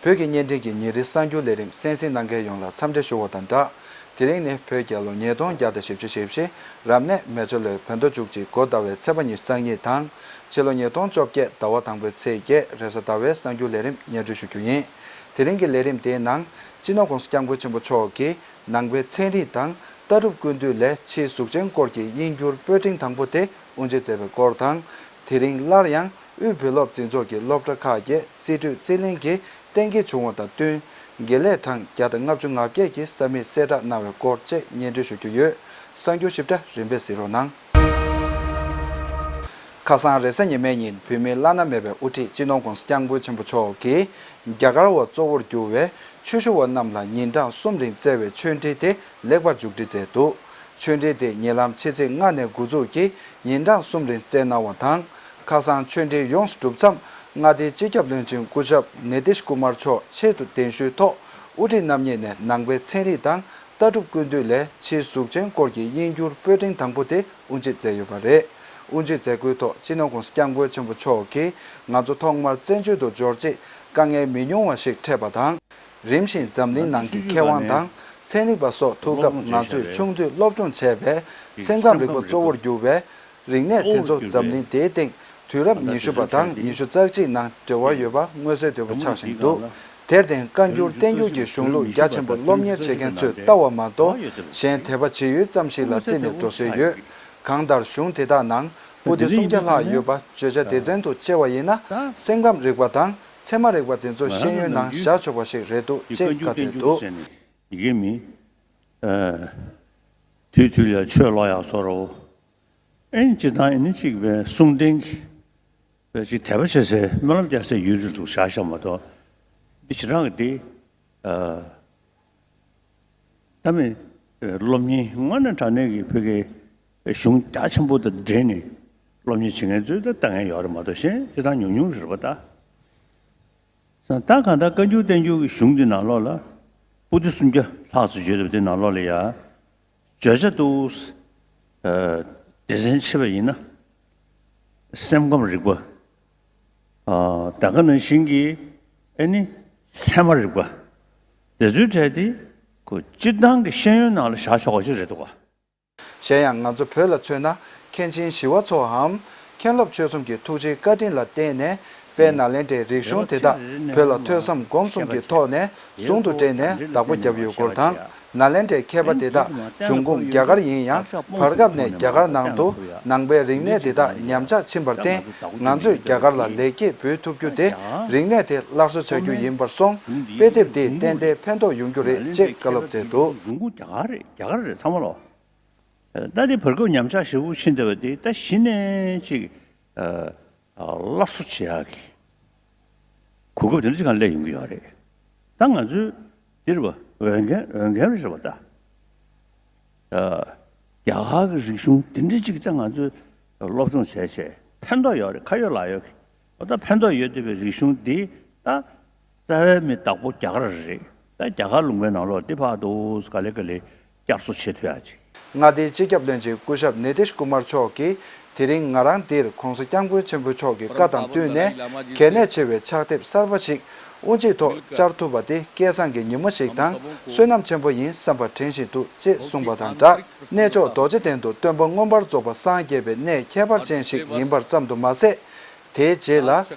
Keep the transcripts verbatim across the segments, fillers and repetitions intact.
བོད་ཀྱི་བརྙན་འཕྲིན་གྱི་ཉིན་རེའི་གསར་འགྱུར་ལས་རིམ་གསན་གཟིགས་གནང་མཁན་ཡོངས་ལ་འཚམས་འདྲི་ཞུ་བ་དང་སྦྲགས། དེ་རིང་ནི་བོད་རྒྱལ་ལོ་ཉིས་སྟོང་བརྒྱ་དང་བཞི་བཅུ་ཞེ་བཞི། རབ་གནས་མེ་བྱ་ལོའི་བོད་ཟླ་བཅུ་གཅིག་འགོ་ཟླ་བའི་ཚེས་པ་ཉི་ཤུ་རྩ་གཉིས་དང་། ཕྱི་ལོ་ཉིས་སྟོང་བཅོ་བརྒྱད་ཟླ་བ་དང་པོའི་ཚེས་བརྒྱད་རེས་གཟའ་ཟླ་བའི་གསར་འགྱུར་ལས་རིམ་སྙན་སྒྲོན་ཞུ་རྒྱུ་ཡིན། དེ་རིང་གི་ལས་རིམ་དེའི་ནང་། སྤྱི་ནོར་༸གོང་ས་༸སྐྱབས་མགོན་ཆེན་པོ་མཆོག་གིས་ནང་པའི་ཚན་རིག་དང་ལྟ་གྲུབ་ཀུན་བཏུས་ལས་ཕྱིའི་གཟུགས་ཅན་སྐོར་གྱི་དབྱིན་འགྱུར་པོད་འབྲིང་དང་པོ་དེ་དབུ་འབྱེད་མཛད་པའི་སྐོར་དང་། དེ་རིང་སླར་ཡང་དབུས་བོད་སློབ་འཛིན་ཚོགས་ཀྱི་སློབ་གྲྭ་ཁག་གི་རྩིས་སྤྲོད་རྩིས་ལེན་གྱི་གཏན་འཁེལ་བྱུང་བ་དང་བསྟུན། དགེ་ལས་གྲངས་བརྒྱ་དང་ལྔ་བཅུ་ང་བརྒྱད་ཀྱི་ས་མིག་གསལ་བསྒྲགས་གནང་བའི་སྐོར་བཅས་སྙན་སྒྲོན་ཞུ་རྒྱུ་ཡོད། གསར་འགྱུར་ཞིབ་ཕྲ་རིམ་པས་གཟིགས་རོགས་གནང་། ཁ་སང་རེས་གཟའ་ཉི་མའི་ཉིན་བོད་མིའི་བླ་ན་མེད་པའི་དབུ་ཁྲིད་སྤྱི་ནོར་༸གོང་ས་༸སྐྱབས་མགོན་ཆེན་པོ་མཆོག་གིས་རྒྱ་གར་བ་གཙོ་བོར་གྱུར་བའི་ཆོས་ཞུ་བ་རྣམས་ལ་ཉིན་གྲངས་གསུམ་རིང་བསྩལ་བའི་ཆོས་འབྲེལ་དེ་ལེགས་པར་མཇུག་སྒྲིལ་མཛད་འདུག་ཆོས་འབྲེལ་དེ་ཉེ་ལམ་ཕྱི་ཚེས་ལྔ་ནས་འགོ་འཛུགས་ཀྱིས་ཉིན་གྲངས་གསུམ་རིང་བསྩལ་གནང་བ་དང་། ཁ་སང་ཆོས་འབྲེལ་ཡོངས་སུ་གྲུབ་མཚམས་མངའ་སྡེའི་སྤྱི་ཁྱབ་བློན་ཆེན་སྐུ་ཞབས་ནི་ཏིཤ་ཀུ་མར་མཆོག་ཆེད་དུ་གདན་ཞུའི་ཐོག་དབུ་ཁྲིད་རྣམ་གཉིས་ནས་ནང་པའི་ཚན་རིག་དང་ལྟ་གྲུབ་ཀུན་བཏུས་ལས་ཕྱིའི་གཟུགས་ཅན་སྐོར་གྱི་དབྱིན་འགྱུར་པོད་འབྲིང་དང་པོ་དེ་དབུ་འབྱེད་མཛད་ཡོད་པ་རེད། དབུ་འབྱེད་མཛད་སྒོའི་ཐོག་སྤྱི་ནོར་༸གོང་ས་༸སྐྱབས་མགོན་ཆེན་པོ་མཆོག་གིས་ང་ཚོ་ཐོག་མར་བཙན་བྱོལ་དུ་འབྱོར་རྗེས་དཀའ་ངལ་མི་ཉུང་བ་ཞིག་འཕྲད་པ་དང་། རིམ་བཞིན་འཛམ་གླིང་ནང་གི་མཁས་དབང་དང་ཚན་རིག་པ་སོགས་ཐུག་སྐབས་ང་ཚོས་ཆུང་དུས་སློབ་སྦྱོང་བྱས་པའི་སེམས་ཁམས་རིག་པ་གཙོ་བོར་གྱུར་བའི་རིག་གནས་དེ་ཚོ་འཛམ་གླིང་འདིའི་སྟེང་དུས་རབས་ཉི་ཤུ་པ་དང་ཉི་ཤུ་རྩ་གཅིག་ནང་འབྲེལ་བ་ཡོད་པ་མངོན་གསལ་དོད་པོ་ཆགས་བཞིན་འདུག་དེར་བརྟེན་བཀའ་འགྱུར་བསྟན་འགྱུར་གྱི་གཞུང་ལུགས་རྒྱ་ཆེན་པོ་སློབ་གཉེར་བྱེད་མཁན་ཚོས་ལྟ་བ་མ་གཏོགས་གཞན་དད་པ་བྱེད་ཡུལ་ཙམ་ཞིག་ལ་བརྩིས་ནས་འགྲོ་སྲོལ་ཡོད། གང་ལྟར་གཞུང་དེ་དག་ནང་པོ་ཏི་སུམ་བརྒྱ་ལྷག་ཡོད་པ་བརྗོད་བྱ་སྡེ་ཚན་དུ་ཕྱེ་བ་ཡིན་ན། སེམས་ཁམས་རིག་པ་དང་ཚད་མ་རིག་པ་དེ་ཚོ་ཤེས་ཡོན་ནང་བཞག་ཆོག་པ་ཞིག་རེད་འདུག་ཅེས་བཀའ་སྩལ་འདུག་ཡི་གེ་མི། དུས་དུས་ལ་ཆོས་ཀློག་ཡག་བཟོ་རོགས། ཨེ་ནི་སྤྱིར་བཏང་ཨེ་ནི་གཅིག་པའི་གསུང་རྟེན་གྱི་པའི་ཅིག་དད་པ་བྱེད་སའི་སྨོན་ལམ་རྒྱག་སའི་ཡུལ་རེད་འདུག་བཞག་བཞག་མ་གཏོགས། འདི་ཕྱི་རང་གི་འདི། ད་མི་སློབ་གཉེར་དངོས་གནས་དྲང་གནས་ཀྱི་བོད་ཀྱི་གཞུང་རྒྱ་ཆེན་པོ་དང་འབྲེལ་ནས་སློབ་གཉེར་བྱེད་མཁན་ཚོས་ད་ལྟ་ངན་ཡོད་རེད་མ་གཏོགས་གཞན་སྤྱིར་བཏང་ཉུང་ཉུང་རེད་པ་ད། ད་གང་ལྟར་བཀའ་འགྱུར་བསྟན་འགྱུར་གྱི་གཞུང་འདི་ནང་ལོགས་ལ་པོ་ཏི་སུམ་བརྒྱ་ལྷག་ཙམ་བརྗོད་པ་དེ་ནང་ལོགས་ལ་ཡ། བརྗོད་བྱ་དུ། སྡེ་ཚན་ཕྱེ་བ་ཡིན་ན། སེམས་ཁམས་རིག་པ། ད་ག་ནང་བཞིན་གྱི་ཨེ་ནི་ཚད་མ་རིག་པ། དེ་ཚོའི་གྲས་དེ་ཁོ་སྤྱིར་བཏང་གི་ཤེས་ཡོན་ནང་ལ་བཞག་ཆོག་པ་ཞིག་རེད་འདུག་ག་གཞན་ཡང་ང་ཚོ་བོད་ལ་མཚོན་ན་མཁན་ཆེན་ཞི་བ་འཚོའམ་མཁན་སློབ་ཆོས་གསུམ་གྱི་ཐུགས་རྗེའི་བཀའ་དྲིན་ལ་བརྟེན་ནས་དཔལ་ནཱ་ལེནྡྲའི་རིག་གཞུང་དེ་དག་བོད་ལ་ཐོས་བསམ་སྒོམ་གསུམ་གྱི་ཐོག་ནས་ཟུང་དུ་འབྲེལ་ནས་བདག་པོ་བརྒྱབ་ཡོད་སྐོར་དང་། ནཱ་ལེནྡྲའི་མཁས་པ་དེ་དག་འབྱུང་ཁུངས་རྒྱ་གར་ཡིན་ཡང་བར་སྐབས་ནས་རྒྱ་གར་ནང་དུ་ནང་པའི་རིག་གནས་དེ་དག་ཉམས་ཆག་ཕྱིན་པར་བརྟེན་ང་ཚོས་རྒྱ་གར་ལ་ལེགས་སྐྱེས་འབུལ་ཐུབ་རྒྱུ་དེ་རིག་གནས་དེ་སླར་གསོ་བྱ་རྒྱུ་ཡིན་པར་སོང་། དཔེ་དེབ་དེས་ཏན་ཏན་ཕན་ཐོགས་ཡོང་རྒྱུ་རེད་ཅེས་བཀའ་སློབ་སྩལ་འདུག་འབྱུང་ཁུངས་རྒྱ་གར་རེད། རྒྱ་གར་རེད་ཚང་མ་ལོ། ད་དེ་བར་སྐབས་ཉམས་ཆག་ཞེ་པོ་ཕྱིན་བསྡད་པ་དེ་ད་གཞི་ནས་ཅིག་སླར་གསོ་བྱེད་ཡག་གི་གོ་སྐབས་དེ་འདྲ་ཅིག་གང་སླེབས་ཡོང་གི་ཡོད་རེད། ད་ང་ཚོའི་འདིར་བ་འོས་འགན་འོས་འགན་རེད་བ་ད། རྒྱ་གར་གྱི་རིག་གཞུང་དེ་འདྲ་ཅིག་ད་ང་ཚོས་སློབ་སྦྱོང་བྱས་བྱས་ཕན་ཐོགས་ཡོད་རེད། ཁ་ཡོད་ལག་ཡོད་ཀྱི་འོ་ད་ཕན་ཐོགས་ཡོད་བསྡད་པའི་རིག་གཞུང་འདི་ད་རྩ་བའི་མི་བདག་པོ་རྒྱ་གར་རེད། ད་རྒྱ་གར་ལུང་པའི་ནང་ལོགས་འདི་ཕར་འདུག་ག་ལེ་ག་ལེ་བསྐྱར་གསོ་བྱེད་ཐུབ་ཡག་ཅིག་མངའ་སྡེའི་སྤྱི་ཁྱབ་བློན་ཆེན་སྐུ་ཞབས་ནི་ཏིཤ་ཀུ་མར་མཆོག་གིས་དེ་རིང་ང་རང་འདིར་༸གོང་ས་༸སྐྱབས་མགོན་ཆེན་པོ་མཆོག་གི་བཀའ་དང་བསྟུན་ནས་གལ་གནད་ཆེ་བའི་ཕྱག་དེབ་གསར་པ་ཞིག་དབུ་འབྱེད་ཐོག་བཅར་ཐུབ་པ་དེ་སྐལ་བཟང་གི་ཉིན་མོ་ཞིག་དང་བསོད་ནམས་ཆེན་པོ་ཡིན་བསམ་པ་དྲན་བཞིན་འདུག་ཅེས་གསུངས་པ་དང་སྦྲགས། གནས་མཆོག་རྡོ་རྗེ་གདན་དུ་སྟོན་པ་མངོན་པར་རྫོགས་པ་སངས་རྒྱས་པའི་གནས་ཁྱད་པར་ཅན་ཞིག་ཡིན་པར་ཙམ་དུ་མ་ཟད། དེའི་རྗེས་ལ་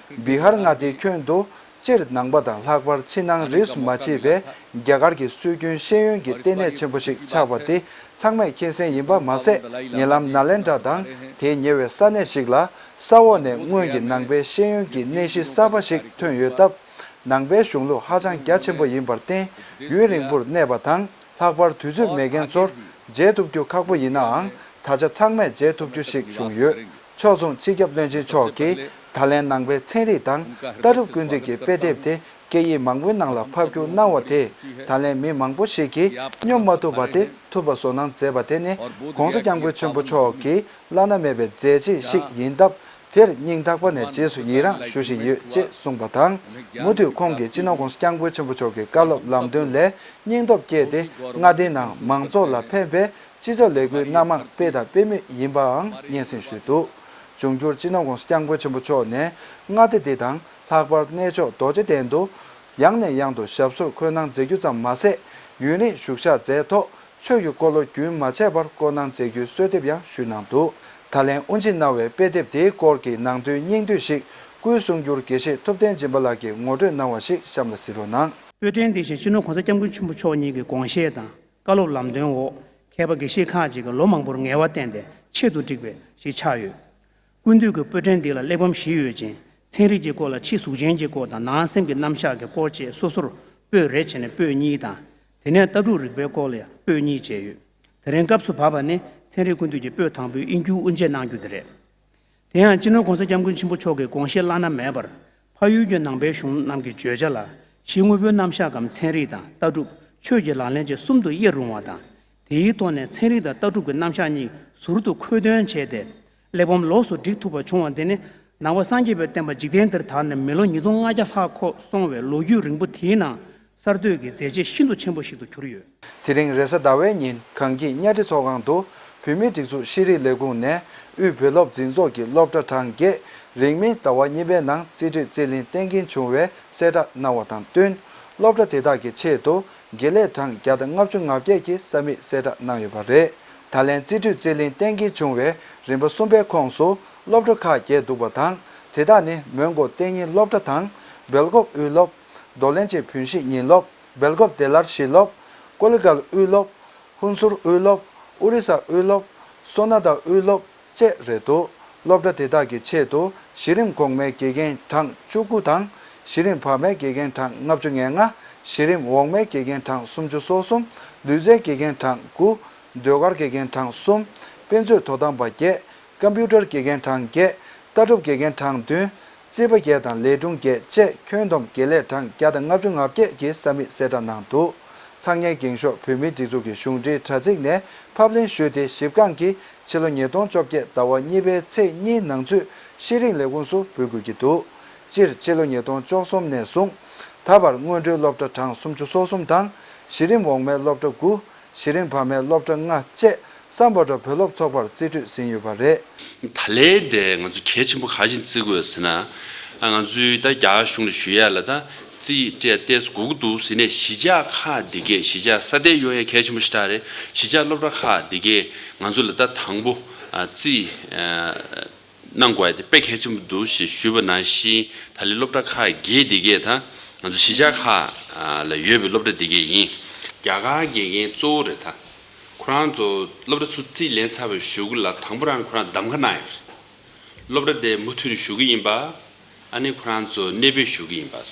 བི་ཧར་མངའ་སྡེའི་ཁྱོན་དུ་སྤྱིར་ནང་པ་དང་ལྷག་པར་ཕྱི་ནང་རིས་སུ་མ་ཕྱེ་བའི་རྒྱ་གར་གྱི་སྲོལ་རྒྱུན་ཤེས་ཡོན་གྱི་ལྟེ་གནས་ཆེན་པོ་ཞིག་ཆགས་པ་དེ་ཚང་མས་མཁྱེན་གསལ་ཡིན་པ་མ་ཟད། ཉེ་ལམ་ནཱ་ལེནྡྲ་དང་དེའི་ཉེ་བའི་ས་གནས་ཤིག་ལ་ས་འོག་ནས་སྔོན་གྱི་ནང་པའི་ཤེས་ཡོན་གྱི་གནས་གཞི་གསར་པ་ཞིག་ཐོན་ཡོད་སྟབས། ནང་པའི་གཞུང་ལུགས་ཧ་ཅང་རྒྱ་ཆེན་པོ་ཡིན་པར་བརྟེན། ཡུན་རིང་པོར་གནས་པ་དང་། ལྷག་པར་དུས་ཚོད་མེད་མཁན་ཚོར་མཇལ་ཐུབ་རྒྱུ་ཁག་པོ་ཡིན་ནའང་། ད་ཆ་ཚང་མས་མཇལ་ཐུབ་རྒྱུ་ཞིག་བྱུང་ཡོད། ཕྱོགས་མཚུངས་སྤྱི་ཁྱབ་བློན་ཆེན་མཆོག་གིས་ད་ལན་ནང་པའི་ཚན་རིག་དང་ལྟ་གྲུབ་ཀུན་བཏུས་ཀྱི་དཔེ་དེབ་དེ་སྐད་ཡིག་མང་པོའི་ནང་ལ་ཕབ་བསྒྱུར་གནང་བ་དེས་ད་ལན་མི་མང་པོ་ཞིག་གིས་སྙོབ་མ་ཐུབ་པ་དེ་ཐུབ་པ་བཟོ་གནང་མཛད་པ་དེ་ནི་༸གོང་ས་༸སྐྱབས་མགོན་ཆེན་པོ་མཆོག་གི་བླ་ན་མེད་པའི་མཛད་རྗེས་ཤིག་ཡིན་སྟབས། དེར་སྙིང་ཐག་པ་ནས་རྗེས་སུ་ཡི་རངས་ཞུ་བཞིན་ཡོད་ཅེས་གསུངས་པ་དང་། མུ་མཐུད་ཁོང་གིས་སྤྱི་ནོར་༸གོང་ས་༸སྐྱབས་མགོན་ཆེན་པོ་མཆོག་གི་བཀའ་སློབ་ལམ་སྟོན་ལས་སྙིང་སྟོབས་བསྐྱེད་དེ་མངའ་སྡེའི་ནང་མང་ཚོགས་ལ་ཕན་པའི་སྤྱི་ཚོགས་ལས་འགུལ་སྣ་མང་སྤེལ་དང་སྤེལ་མུས་ཡིན་པའང་སྙན་སེང་ཞུས་འདུག་འབྱུང་འགྱུར་སྤྱི་ནོར་༸གོང་ས་༸སྐྱབས་མགོན་ཆེན་པོ་མཆོག་ནས་མངའ་སྡེ་འདི་དང་ལྷག་པར་གནས་མཆོག་རྡོ་རྗེ་གདན་དུ་ ཡང་ནས་ཡང་དུ་ཞབས་སོར་འཁོད་གནང་མཛད་རྒྱུ་ཙམ་མ་ཟད། ཡུན་རིང་བཞུགས་ཞག་མཛད་ཐོག་ཆོས་ཀྱི་སྐོར་ལོ་རྒྱུན་མ་ཆད་པར་བསྐོར་གནང་མཛད་རྒྱུའི་གསོལ་འདེབས་ཡང་ཞུས་གནང་འདུག་ད་ལན་དབུ་འབྱེད་གནང་བའི་དཔེ་དེབ་དེའི་སྐོར་གྱི་ནང་དོན་སྙིང་བསྡུས་ཤིག་སྐུའི་གསུང་སྒྱུར་དགེ་བཤེས་ཐུབ་བསྟན་སྦྱིན་པ་ལགས་ཀྱིས་ངོ་སྤྲོད་གནང་བ་ཞིག་གཤམ་ལ་གཟིགས་རོགས་གནང་། པོད་ཕྲན་འདི་བཞིན་སྤྱི་ནོར་༸གོང་ས་༸སྐྱབས་མགོན་ཆེན་པོ་མཆོག་ཉིད་ཀྱི་དགོངས་བཞེད་དང་བཀའ་སློབ་ལམ་སྟོན་འོག་མཁས་པ་དགེ་བཤེས་ཁག་ཅིག་གིས་ལོ་མང་པོར་ངལ་བ་བསྟེན་ཏེ་ཆེད་དུ་བསྒྲིགས་པ་ཞིག་ཆགས་ཡོད། ཀུན་བཏུས་ཀྱི་པོད་ཕྲན་འདི་ལ་གླེགས་བམ་བཞི་ཡོད་ཅིང་། ཚན་རིག་གི་སྐོར་ལ་ཕྱི་གཟུགས་ཅན་གྱི་སྐོར་དང་ནང་སེམས་ཀྱི་རྣམ་གཞག་གི་སྐོར་བཅས་སོ་སོར་པོད་རེ་བྱས་ནས་པོད་གཉིས་དང་། དེ་ནས་ལྟ་གྲུབ་རིག་པའི་སྐོར་ལ་ཡང་པོད་གཉིས་བཅས་ཡོད། དེ་རིང་སྐབས་སུ་བབས་པ་ནི་ཚན་རིག་ཀུན་བཏུས་ཀྱི་པོད་དང་པོའི་དབྱིན་སྐད་དབུ་འབྱེད་གནང་རྒྱུ་དེ་རེད། དེ་ཡང་སྤྱི་ནོར་༸གོང་ས་༸སྐྱབས་མགོན་ཆེན་པོ་མཆོག་གི་དགོངས་བཞེད་བླ་ན་མེད་པར། འཕགས་ཡུལ་གྱི་ནང་པའི་གཞུང་རྣམས་ཀྱི་བརྗོད་བྱ་ལ་གཞི་དངོས་པོའི་རྣམ་གཞག་གམ་ཚན་རིག་དང་ལྟ་གྲུབ། ཆོས་ཀྱི་ལག་ལེན་བཅས་གསུམ་དུ་དབྱེར་རུང་བ་དང་། དེའི་ཐོག་ནས་ཚན་རིག་དང་ལྟ་གྲུབ་ཀྱི་རྣམ་གཞག་གཉིས་ཟུར་དུ་མཁོ་འདོན་བྱས་ཏེ། གླེགས་བམ་ལོགས་སུ་བསྒྲིགས་ཐུབ་པ་བྱུང་བ་འདི་ནི་ནང་པ་སངས་རྒྱས་པའི་བསྟན་པ་འཇིག་རྟེན་འདིར་དར་ནས་མི་ལོ་ཉིས་སྟོང་ལྔ་བརྒྱ་ལྷག་འཁོར་སོང་བའི་ལོ་རྒྱུས་རིང་པོ་དེའི་ནང་གསར་གཏོད་ཀྱི་མཛད་རྗེས་ཤིན་ཏུ་ཆེན་པོ་ཞིག་ཏུ་གྱུར་ཡོད། དེ་རིང་རེས་གཟའ་ཟླ་བའི་ཉིན་གངས་སྐྱིད་གཉའ་ཁྲི་ཚོགས་ཁང་དུ་བོད་མིའི་སྒྲིག་འཛུགས་ཤེས་རིག་ལས་ཁུངས་ནས་དབུས་བོད་སློབ་འཛིན་ཚོགས་ཀྱི་སློབ་གྲྭ་གྲངས་བརྒྱད་རིང་མིན་ཟླ་བ་གཉིས་པའི་ནང་རྩིས་སྤྲོད་རྩིས་ལེན་གཏན་འཁེལ་བྱུང་བའི་གསལ་བསྒྲགས་གནང་བ་དང་བསྟུན། སློབ་གྲྭ་དེ་དག་གི་ཆེད་དུ་དགེ་ལས་གྲངས་བརྒྱ་དང་ལྔ་བཅུ་ང་བརྒྱད་ཀྱི་ས་མིག་གསལ་བསྒྲགས་གནང་ཡོད་པ་རེད། ད་ལན་རྩིས་སྤྲོད་རྩིས་ལེན་གཏན་འཁེལ་བྱུང་བའི་རིམ་པ་གསུམ་པའི་ཁོངས་སུ་སློབ་གྲྭ་ཁག་བརྒྱད་འདུག་པ་དང་། དེ་དག་ནི་མོན་གྷོ་གཏན་ཉིན་སློབ་གྲྭ་དང་། སྦེལ་ཀོབ་དབུས་སློབ། རྡོར་གླིང་བཅས་བོད་གཞིས་ཉིན་སློབ། སྦེལ་ཀོབ་བདེ་སླར་གཞིས་སློབ། ཀོ་ལི་གྷལ་དབུས་སློབ། ཧུན་སུར་དབུས་སློབ། ཨོ་རི་ས་དབུས་སློབ། སོ་ན་དྷ་དབུས་སློབ་བཅས་རེད་འདུག་སློབ་གྲྭ་དེ་དག་གི་ཆེད་དུ་གཞི་རིམ་གོང་མའི་དགེ་རྒན་གྲངས་བཅུ་དགུ་དང་། གཞི་རིམ་བར་མའི་དགེ་རྒན་གྲངས་ལྔ་བཅུ་ང་ལྔ། གཞི་རིམ་འོག་མའི་དགེ་རྒན་གྲངས་སུམ་ཅུ་སོ་གསུམ། ལུས་རྩལ་དགེ་རྒན་གྲངས་དགུ། ཟློས་གར་དགེ་རྒན་གྲངས་གསུམ། དཔེ་མཛོད་དོ་དམ་པ་བརྒྱད། ཀམ་པུ་ཊར་དགེ་རྒན་གྲངས་བརྒྱད། ལྟ་གྲུབ་དགེ་རྒན་གྲངས་བདུན། རྩིས་པ་བརྒྱད་དང་ལས་དྲུང་བརྒྱད་བཅས་ཁྱོན་བསྡོམས་དགེ་ལས་གྲངས་བརྒྱ་དང་ལྔ་བཅུ་ང་བརྒྱད་ཀྱི་ས་མིག་གསལ་བསྒྲགས་གནང་འདུག་ཚང་ཉའི་འགེངས་ཤོག་བོད་མིའི་སྒྲིག་འཛུགས་ཀྱི་གཞུང་འབྲེལ་དྲ་ཚིགས་ནས་ཕབ་ལེན་ཞུས་ཏེ་ཞིབ་བཀང་གིས་ཕྱི་ལོ་ཉིས་སྟོང་བཅོ་བརྒྱད་ཟླ་བ་གཉིས་པའི་ཚེས་གཉིས་ནང་ཚུད་ཤེས་རིག་ལས་ཁུངས་སུ་འབུལ་དགོས་ཀྱི་འདུག་སྤྱིར་ཕྱི་ལོ་ཉིས་སྟོང་བཅུ་གསུམ་ནས་བཟུང་ད་བར་སྔོན་འགྲོའི་སློབ་གྲྭ་གྲངས་སུམ་ཅུ་སོ་གསུམ་དང་། གཞི་རིམ་འོག་མའི་སློབ་གྲྭ་དགུ། གཞི་རིམ་བར་མའི་སློབ་གྲྭ་ལྔ་བཅས་སམ་བྷོ་ཊ་བོད་སློབ་ཚོགས་པར་རྩིས་སྤྲོད་ཟིན་ཡོད་པ་རེད། ད་ལན་དེ་ང་ཚོ་གལ་ཆེན་པོ་ག་རེ་བྱས་ནས་བརྩི་དགོས་ཟེར་ན། ཨ་ང་ཚོའི་ད་རྒྱ་གར་གཞུང་ལ་ཞུ་ཡ་ལ་ད་རྩིས་སྤྲད་ཏེ་དགོས་ཀྱི་འདུག་ཟེར་ནས་གཞིས་ཆགས་ཁག་འདི་གས་གཞིས་ཆགས་ས་གནས་ཡོང་ཡ་གལ་ཆེན་པོ་ཞེ་དྲག་རེད། གཞིས་ཆགས་སློབ་གྲྭ་ཁག་འདི་གས་ང་ཚོ་ལ་ད་དང་པོ་ཨ་རྩིས་ཨ། གནང་དགོས་ཡ་དེ་དཔེ་གལ་ཆེན་པོ་འདུག་ཞེས་ཞུས་པ་ནང་བཞིན། ད་ལན་སློབ་གྲྭ་ཁག་བརྒྱད་འདི་གས་ད་ང་ཚོ་གཞིས་ཆགས་ཁག་ལ་ཡོད་པའི་སློབ་གྲྭ་འདི་གས་ཡིན། རྒྱ་གར་དགེ་རྒན་གཙོ་བོ་རེད་ད། ཁོ་རང་ཚོ་སློབ་གྲྭ་ཚུར་རྩིས་ལེན་ཚར་བའི་གཞུག་གུ་ལ་དང་པོ་རང་ཁོ་རང་གདམ་ཁ་གནང་ཡོད་རེད། སློབ་གྲྭ་དེ་མུ་མཐུད་ནས་ཞུགས་ཀྱི་ཡིན་པ། ཨ་ནི་ཁོ་རང་ཚོ་གནས་སྤོས་ཞུ་གི་ཡིན་པ། བྱས་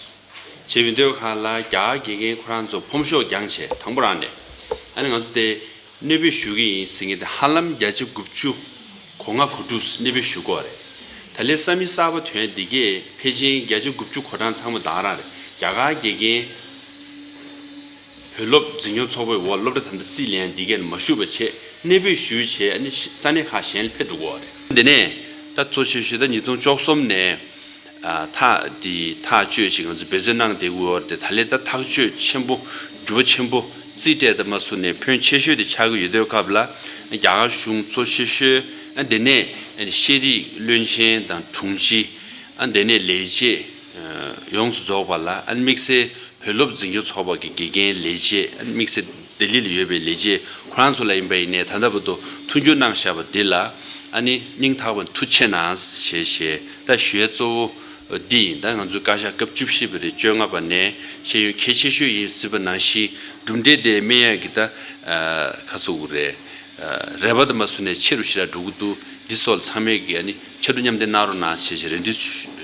པའི་འདོད་ཁང་ལ་རྒྱ་གར་དགེ་རྒན་ཁོ་རང་ཚོ་ཕོམ་ཤོག་བརྒྱངས་བྱས་དང་པོ་རང་ནས། ཨ་ནི་ང་ཚོ་དེ་གནས་སྤོས་ཞུ་གི་ཡིན་ཟེར་མཁན་དེ་ཧ་ལམ་བརྒྱ་ཆ་དགུ་བཅུ་གོ་ལྔ་གོ་དྲུག་གནས་སྤོས་ཞུ་གི་ཡོད་རེད། ད་ལན་ས་མིག་གསར་པ་ཐོན་འདི་གས་ཕལ་ཆེར་བརྒྱ་ཆ་དགུ་བཅུ་གོ་གྲངས་ཚང་མ་ད་ག་རང་རེད། རྒྱ་གར་དགེ་རྒན་བོད་སློབ་འཛིན་སྐྱོང་ཚོགས་པའི་འོག་སློབ་གྲྭ་ད་ལྟ་རྩིས་ལེན་འདི་གས་མ་ཞུགས་པ་བྱས་གནས་སྤོས་ཞུས་བྱས་ཨ་ནི་ས་གནས་ཁག་གཞན་ལ་ཕེབས་འགྲོ་གི་ཡོད་རེད། འདི་ནས་ད་གཙོ་ཆེ་ཤོས་ད་ཉིས་སྟོང་བཅུ་གསུམ་ནས། ཨ་ཐག་འདི་ཐག་གཅོད་ཅིག་ང་ཚོ་འབད་བརྩོན་གནང་བསྡད་ཀྱི་ཡོད་རེད། ད་ལན་ད་ཐག་གཅོད་ཆེན་པོ་འགྱུར་བ་ཆེན་པོ་རྩིས་སྤྲད་དང་མ་སུ་ནས་ཕོན་ཆེ་ཤོས་དེ་ཆགས་ཀྱི་ཡོད་དུས་སྐབས་ལ་རྒྱ་གར་གཞུང་གཙོ་ཆེ་ཤོས་ཨ་འདི་ནས་ཤེས་རིག་བློན་ཆེན་དང་དྲུང་ཆེ་ཨ་འདི་ནས་ལས་བྱེད་ཡོངས་སུ་རྫོགས་པ་ལ་ཨ་དམིགས་བསལ་བོད་སློབ་འཛིན་སྐྱོང་ཚོགས་པ་གི་དགེ་རྒན་ལས་བྱེད་ཨ་དམིགས་བསལ་ལྡི་ལི་ལ་ཡོད་པའི་ལས་བྱེད་ཁོ་རང་ཚོ་ལ་ཡིན་པ་ཡིན་ནའི་ད་ལྟ་བར་དུ་མཐུན་འགྱུར་གནང་བཞག་པ་འདི་ལ་ཨ་ནི་སྙིང་ཐག་པ་ནས་ཐུགས་རྗེ་ཆེ་གནང་ཞེས་ཞེས་ད་ཞུ་ཡ་གཙོ་བོ་འདི་ཡིན། ད་ང་ཚོའི་བཀའ་ཤག་སྐབས་བཅུ་བཞི་པ་རེད། བཅོ་ལྔ་པ་ནས་ཤེས་ཡོན་གལ་ཆེ་ཤོས་ཡིན་སྲིད་པ་ནང་བཞིན་གྲུབ་འབྲས་དེ་སྨིན་ཡ་གི་ད་ཁ་སོ་གུ་རེད། རེ་བ་དང་མ་སུ་ནས་ཆེ་རུ་ཞེ་དྲག་འགྲོ་གི་འདུག་འདི་སོགས་ལ་ཚང་མས་ཀྱི་ཨ་ནི་ཕྱར་གྲུ་མཉམ་འདེགས་གནང་རོགས་གནང་ཞེས་ཞེས་རེ་འདུན་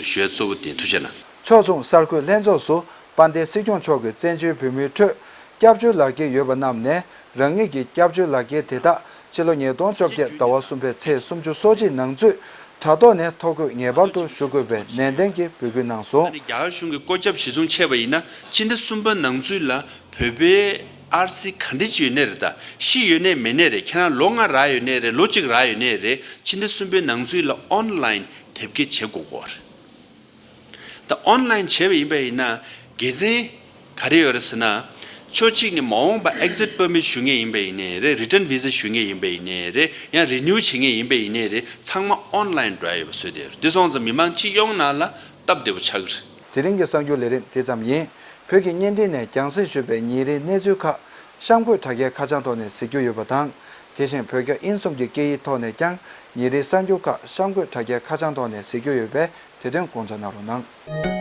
ཞུ་ཡ་གཙོ་བོ་དེ་ཐུགས་རྗེ་གནང་། ཕྱོགས་མཚུངས་གསར་འགོད་ལྷན་ཚོགས་སུ་དཔལ་ལྡན་སྲིད་སྐྱོང་མཆོག་གིས་བཙན་བྱོལ་བོད་མིའི་ཁྲོད་སྐྱབས་བཅོལ་ལག་འཁྱེར་ཡོད་པ་རྣམས་ནས་རང་ཉིད་ཀྱི་སྐྱབས་བཅོལ་ལག་འཁྱེར་དེ་དག་ཕྱི་ལོ་ཉིས་སྟོང་བཅོ་བརྒྱད་ཟླ་བ་གསུམ་པའི་ཚེས་སུམ་ཅུ་སོ་གཅིག་ནང་ཚུད་དྲ་ཐོག་ནས་ཐོ་འགོད་ངེས་པར་དུ་ཞུ་དགོས་པའི་ནན་ཏན་གྱིས་འབོད་སྐུལ་གནང་སོང་། ཨ་ནི་རྒྱ་གར་གཞུང་གི་བཀོད་ཁྱབ་གཞིར་བཟུང་བྱས་པ་ཡིན་ན་ཕྱི་ཟླ་གསུམ་པ་ནང་ཚུད་ལ་བོད་པའི་ཨར་སི་ག་འདྲ་ཅིག་ཡོད་ནའི་རེད། ད་ཤི་ཡོད་ནའི་མེད་ནའི་རེད། ཁྱེད་རང་ལོ་ལྔ་རག་ཡོད་ནའི་རེད། ལོ་གཅིག་རག་ཡོད་ནའི་རེད། ཕྱི་ཟླ་གསུམ་པའི་ནང་ཚུད་ལ་ཨོན་ལའིན་དེབ་སྐྱེལ་བྱེད་དགོས་ཀྱི་ཡོད་རེད། ད་ཨོན་ལའིན་བྱས་པ་ཡིན་པ་ཡིན་ན་དགེ་མཚན་ག་རེ་ཡོད་རེད་ཟེར་ན། ཕྱོགས་གཅིག་ནས་མ་འོངས་པ་ཨེག་ཛིཊ་པར་མིཊ་ཞུ་མཁན་ཡིན་པ་ཡིན་ནའི་རེད། རི་ཊན་བི་ཟ་ཞུ་མཁན་ཡིན་པ་ཡིན་ནའི་རེད། ཡང་རི་ནིའུ་བྱེད་མཁན་ཡིན་པ་ཡིན་ནའི་རེད། ཚང་མ་ཨོན་ལའིན་འགྲོ་ཡ་ཡོད་པ་བཟོས་བསྡད་ཡོད་རེད། འདི་སོང་ཙང་མི་མང་སྤྱི་ཡོངས་ནང་ལ་སྟབས་བདེ་པོ་ཆགས་ཀྱི་རེད། དེ་རིང་གི་གསར་འགྱུར་ལས་རིམ་དེ་ཙམ་ཡིན། བོད་ཀྱི་བརྙན་འཕྲིན་ནས་རྒྱང་སྲིང་ཞུས་པའི་ཉིན་རེའི་གནས་ཚུལ་ཁག་གཤམ་འཁོད་དྲ་རྒྱའི་ཁ་བྱང་ཐོག་ནས་གཟིགས་རྒྱུ་ཡོད་པ་དང་། དེ་བཞིན་བོད་རྒྱ་དབྱིན་གསུམ་གྱི་སྐད་ཡིག་ཐོག་ནས་ཀྱང་ཉིན་རེའི་གསར་འགྱུར་ཁག་གཤམ་འཁོད་དྲ་རྒྱའི་ཁ་བྱང་ཐོག་ནས་གཟིགས་རྒྱུ་ཡོད་པས། དེ་དོན་དགོངས་འཇགས་གནང་རོགས་གནང་།